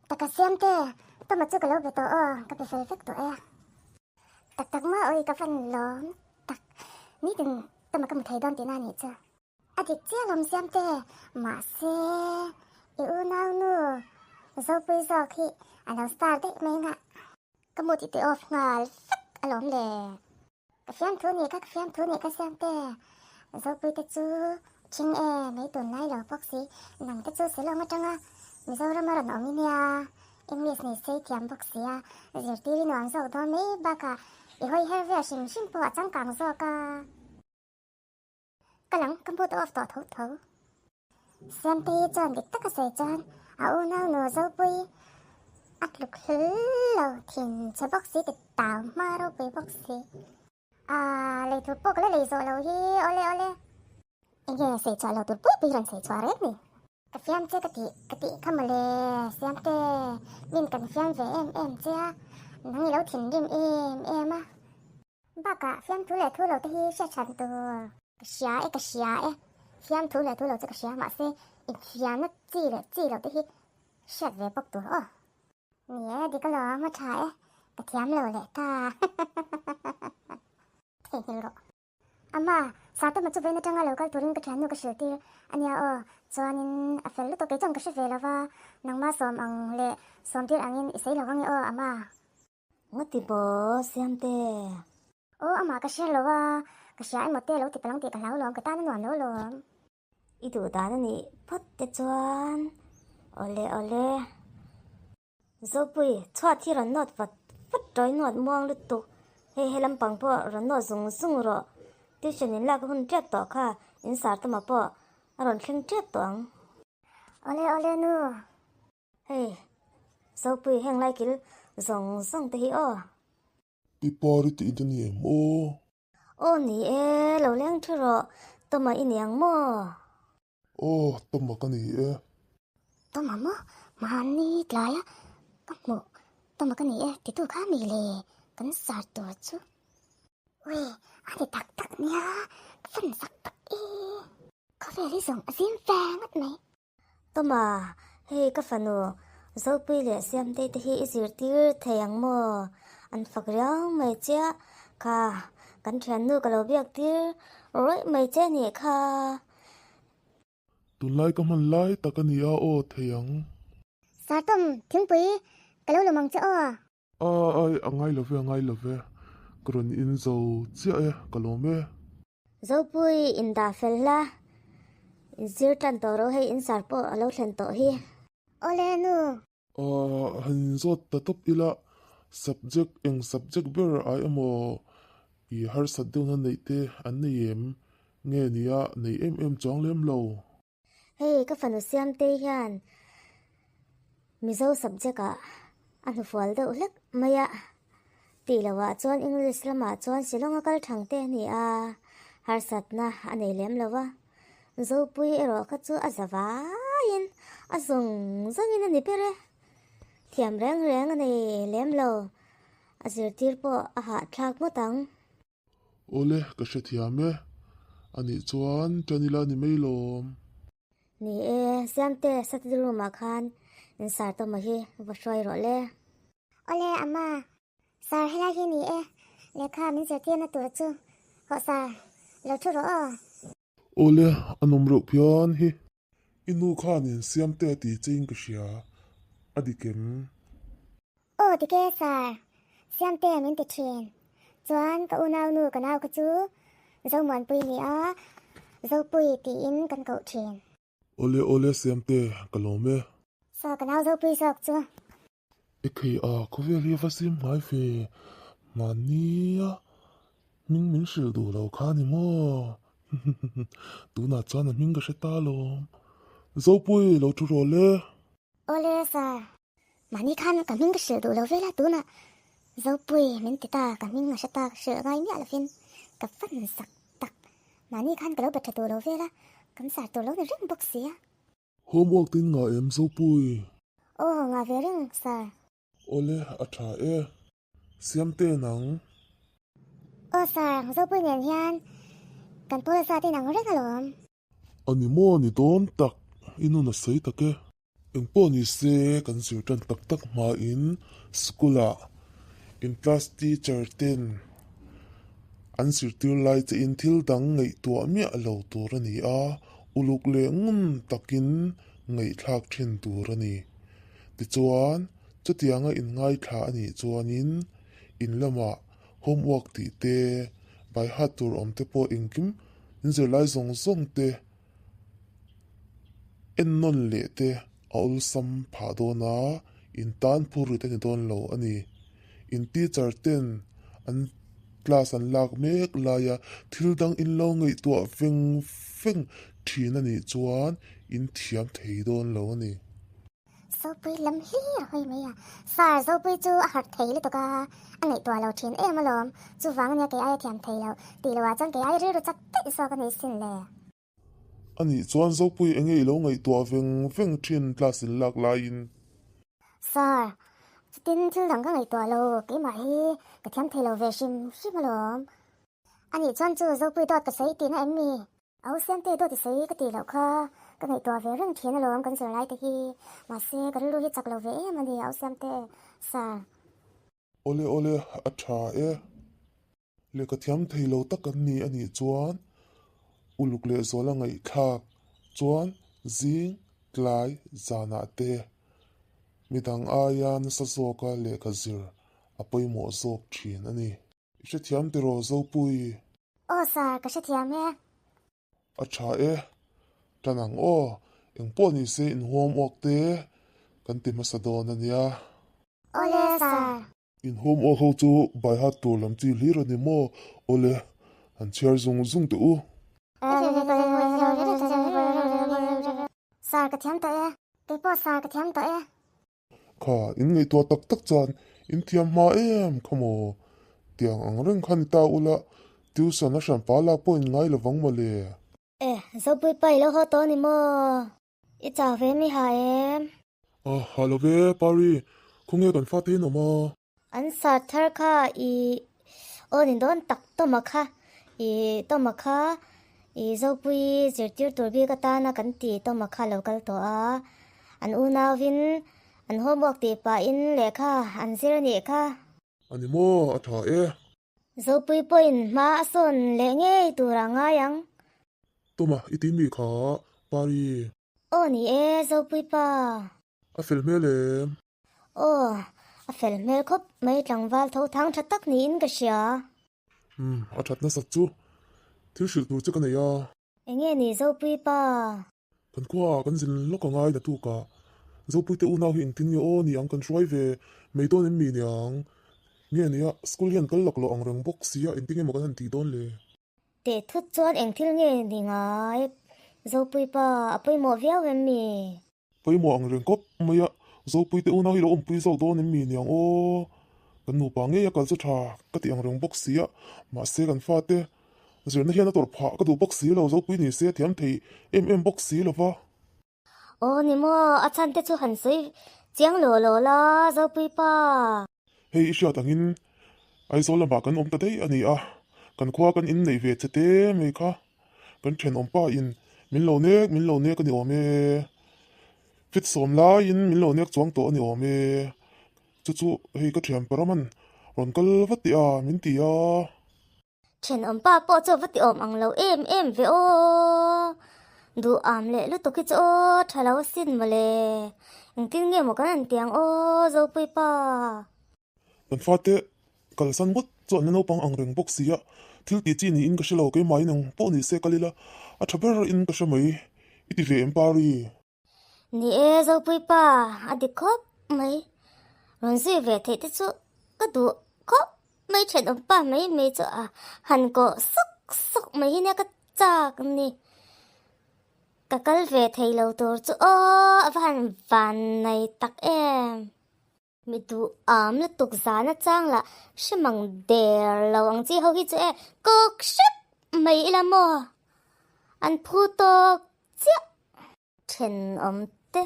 Taka Siamte, Toma chu ka lo be tawh aw, ka be fel vek tawh e. Tak tak maw awi ka van lawm tak, nitin Toma ka hmu thei dawn tihna a nih chu. A dik chiah lawm Siamte, mahse i unaunu Zopui zawk hi a lo star daih mai ngah. Ka mu tih te off nghal vek alawm le. Ka fiamthu nih kha, ka fiamthu nih kha Siamte. Zopui te chu ṭhing e, mei tun lai lo bawk si. Nang te chu Shillong aṭanga Mizoram a rawn awm i nia, English nei sei thiam bawk si a, zirtir i nuam zawk dawn mai bakah i hawi her vel hrim hrim pawh a changkang zawk a. Ka lang ka mood off tawh tho tho. Siamtei chuan dik taka sawi chuan a unau nu Zopui a tluk hlul lo thin che bawk si ti tau hma ropui bawk si. Aaa lei tur pawh ka la lei zawh lo hi awle awle. Enge sawi chhuah lo tur pui pui rawn sawi chhuah reng ni. Ka fiam che ka tih ka tih kha mawle Siamte min kan fiam ve em em che a nang i lo thinrim em em a. Bakah fiamthu leh thu lo te hi hriat hran tur. Ka hria e, ka hria e. Fiamthu leh thu lo chu ka hria, mahse infiamna chi leh chi lo te hi hriat ve bawk tur aw. Ni e, dik alawm, a tha e, ka thiam lo leh ta. Theihnghilh rawh. Ama, Sartama chu vawiin atanga lo kal turin ka thiannu ka hrilh tir a nia aw. Chuanin a fel lutuk kei chuan ka hre ve lo va, nangma sawm ang leh sawm tir angin i sawi lo ang e aw, Ama. Ngati maw Siamte? Aw amah ka hre lo a, ka hria emaw te lo ti palang tih ka hlau lawm, ka tan a nuam lo lawm. I duh dan a nih phawt te chuan awle awle. Zopui, chhuat hi rawn nawt vat vat rawh i nawt muang lutuk, hei he lampang pawh rawn nawt zung zung rawh, tuition in lak hun tep tawh kha in sartama pawh a rawn thleng tep tawh ang. Awle awle nu. Hei, Zopui heng lai kil zawng zawng te hi aw. Pi Pari tih te ni em aw? Aw ni e, lo leng thu rawh, Toma i ni ang maw? Aw, Toma ka ni e. Toma maw? Mahni tlaia ka hmuh Toma ka ni e titu kha mi le kan sar tur chu. Ui, a ni tak tak nia, ka fan zak tak e. Khawvel hi zawng a zim ve ngawt mai. Toma, hei ka fanu Zopui leh Siamtei te hi i zirtir thei ang maw? An fak riau mai chiah kha, kan thiannu ka lo biak tir rawih mai che nih kha. Tunlai ka hman lai tak a nia aw thei ang. Sartom, thingpui ka lo lawm ang che aw. A ai, a ngai lo ve, a ngai lo ve. Ka rawn in zo chiah e, ka lawm e. Zopui in dah fel hla, in zir tan tawh ro hei in sar pawh a lo thlen tawh hi. Awle nu. A han inzawt ta tawp ila, subject eng subject ber ai emaw i harsat deuhna neih te an nei em? Nge nia nei em em chuang lem lo. Hei ka fanu Siamtei hian Mizo subject ah a hnufual deuh hlek mai a, tih loh ah chuan English lamah chuan Shillong a kal thang te a ni a, harsatna a nei lem lo a, Zopui erawh kha chu a za vaiin a zawng zawngin a ni ber e, thiam reng reng a nei lem lo, a zirtir pawh a hahthlak ngawt ang. Awle, ka hrethiam e. Anih chuan ṭan ila ni mai lawm. Ni e, Siamte study room ah khan in sar tawma hi va hruai rawh le. Awle, Amma. Sar helai hi ni e, lehkha min zirtirna tur chu hawh sar lo thu rawh aw. Awle, a nawm reuh phian hi. I nu khanin Siamte a ti che in ka hria, a dik em? Aw dik e sir, Siamte min ti thin. Chuan ka unau nu ka nau kha chu Zomuanpui ni a, Zopui tiin kan koh thin. Awle awle Siamte, ka lawm e. Saw ka nau Zopui zawk chu. I thei a, khawvel hi va sim ngai ve. Mahnia hming min hrilh duh lo kha ni maw? Tunah chuan a hming ka hre ta lawm. Zopui, lo thu rawh le. Awle sir, mahni khan ka hming ka hrilh duh lo vel a, tunah Zopui min ti ta, ka hming a hre ta, ka hrilh ngai miah lovin ka fan zak tak. Mahni khan ka lo be tha duh lo vel a, kan sar tur lo ni reng bawk si a. Homework tin ngah em Zopui? Aw ngah ve reng sir. Awle a tha e. Siamte nang. Aw sir, Zopui nen hian kan pawl zat in ang reng alawm. A ni maw ni dawn tak i nun a sawi tak e. Engpawh ni se kan zir tan tak tak hmain school-ah in class teacher ten an zirtir lai chein thil dang ngaihtuah miah lo tur a ni a, uluk leh ngun takin ngaihthlak thin tur a ni. Tichuan, chutianga inngaithla a nih chuanin in lamah homework tih te, by heart tur awm te pawh engkim in zirlai zawng zawng te ennawn leh te a awlsam phah dawn a, in tan phur rit a ni dawn lo a ni. In teacher ten an class an lak mek laia thil dang in lo ngaihtuah veng veng thin a nih chuan in thiam thei dawn lo a ni. Zopui lam hlir a hawi mai a, Sir, Zopui chu a harh thei lutuk a, a ngaihtuah lo thin em alawm, chuvang ania kei aia thiam thei lo, tih loh ah chuan kei aia rilru chak daih zawk a ni sin le. A nih chuan Zopui enge i lo ngaihtuah veng veng thin class in lak laiin? Sir, chutin thil dang ka ngaihtuah lo, keimah hi ka thiam thei lo ve hrim hrim alawm. A nih chuan chu Zopui dawt ka sawi tihna em mi? Au Siamte dawt i sawi ka tih loh kha ka ngaihtuah ve reng thin alawm kan zirlai te hi, mahse ka rilru hi chak lo ve em a ni Au Siamte, Sir. Awle awle, a tha e. Lehkha thiam thei lo tak an ni a nih chuan uluk leh zual a ngaihthlak chuan zing tlai zanah te midang aia nasa zawka lehkha zir a pawimawh zawk thin a ni. I hrethiam tiraw Zopui? Aw sir, ka hrethiam e. A tha e, tan ang aw, engpawh ni se inhuam awk te kan ti hmasa dawn a nia. Awle sir. Inhuam awk ho chu by heart tur lam chi hlir a ni maw? Awle, han chhiar zung zung teh u. Sir ka thiam tawh e, keipawh sir ka thiam tawh e. Kha, in ngaihtuah tak tak chuan in thiam hma em kha maw? Tiang ang reng kha ni ta ula, tuition a hranpa lak pawh in ngai lovang mawle. E, Zopui pa i lo haw tawh a ni maw? I chau ve mi ha em? A, ha lo ve, Pari, khawnge kan fate in awm a? An sat thar kha i aw ni dawn tak tawma kha, i tawma kha i Zopui zirtir tur bik atana kan ti tawma kha lo kal tawh a, an unauvin an homework tih pahin lehkha an zir a nih kha. A ni maw, a tha e. Zopui pawhin hma a sawn leh ngei tur a ngai ang. Tawma, i ti mi kha, Pari. Aw ni e, Zopui pa. A fel hmel em? Aw, a fel hmel khawp mai tlangval tho thang tha tak niin ka hria. Umm, a that nasat chu. Thil hrilh tur che ka nei a. Enge ni Zopui pa? Kan khua ah kan zin lawk a ngai natuk a. Zopui te unau hi engtin nge aw ni ang kan hruai ve mai dawn em mi niang? Nge nia, school hian kal lak loh ang reng bawk sia engtin nge maw kan han tih dawn le? Teh thut chuan eng thil nge ni ngai? Zopui pa, a pawimawh viau em mi? Pawimawh ang reng khawp mai a, Zopui te unau hi lo awmpui zawk dawn em mi niang aw? Kan nupa ngei a kal chu tha ka tih ang reng bawk si a, mahse kan fate zirna hian a tawrh phah ka duh bawk si lo, Zopui ni se a thiam thei em em bawk si lo va. Aw ni maw, a chhan te chu han sawi chiang law law la Zopui pa. Hei i hriat angin Aizawl lamah kan awm ta daih a ni a, kan khua kan inneih ve che te mai kha. Kan thenawm pa in min lo nek min lo nek a ni awm e, fit sawm laiin min lo nek chuang tawh a ni awm e, chu chu hei ka thian Paraman rawn kal vat teh a min ti a. Thenawm pa pawh chu a va ti awm ang lo em em ve aw, duh am leh lutuk hi chu aw tha lo asin mawle, engtin nge maw kan han ti ang aw Zopui pa. Kan fate kalsan ngawt chuan na naupang ang reng bawk sia, thil tih chi niin ka hre lo, keimah in eng pawh ni se kal ila a tha ber in ka hre mai, i ti ve em Pari? Ni e Zopui pa, a dik khawp mai, rawn zui ve theih te chu ka duh khawp mai thenawm pa mai mai chu a han kawh sawk sawk mai hi nia ka chak ni. Ka kal ve thei lo tur chu aw a va han van nei tak em. Mi duh am lutuk zan atang lah hre mang der lo ang chi ho hi chu e kawk hrep mai ila maw an phu tawk chiah. Thenawm te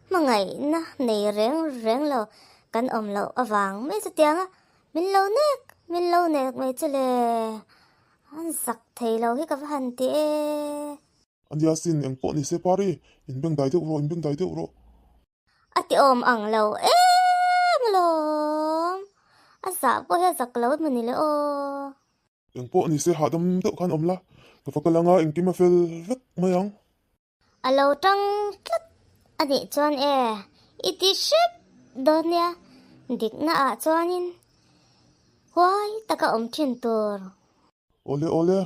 hmangaihna nei reng reng lo kan awm loh avang mai chutiang a min lo nek min lo nek mai chu le an zak thei lo hi ka va han ti e. Ania sin engpawh ni se Pari, inbengdai deuh rawh inbengdai deuh rawh. A ti awm ang lo em alawm. A zah pawh hi a zak lo emaw ni le aw. Eng pawh ni se hahdam deuh khan awm la, ka va kal anga engkim a fel vek mai ang. A lo tang tlat a nih chuan e, i ti hrep dawn nia, dikna ah chuanin huai taka awm thin tur. Awle awle.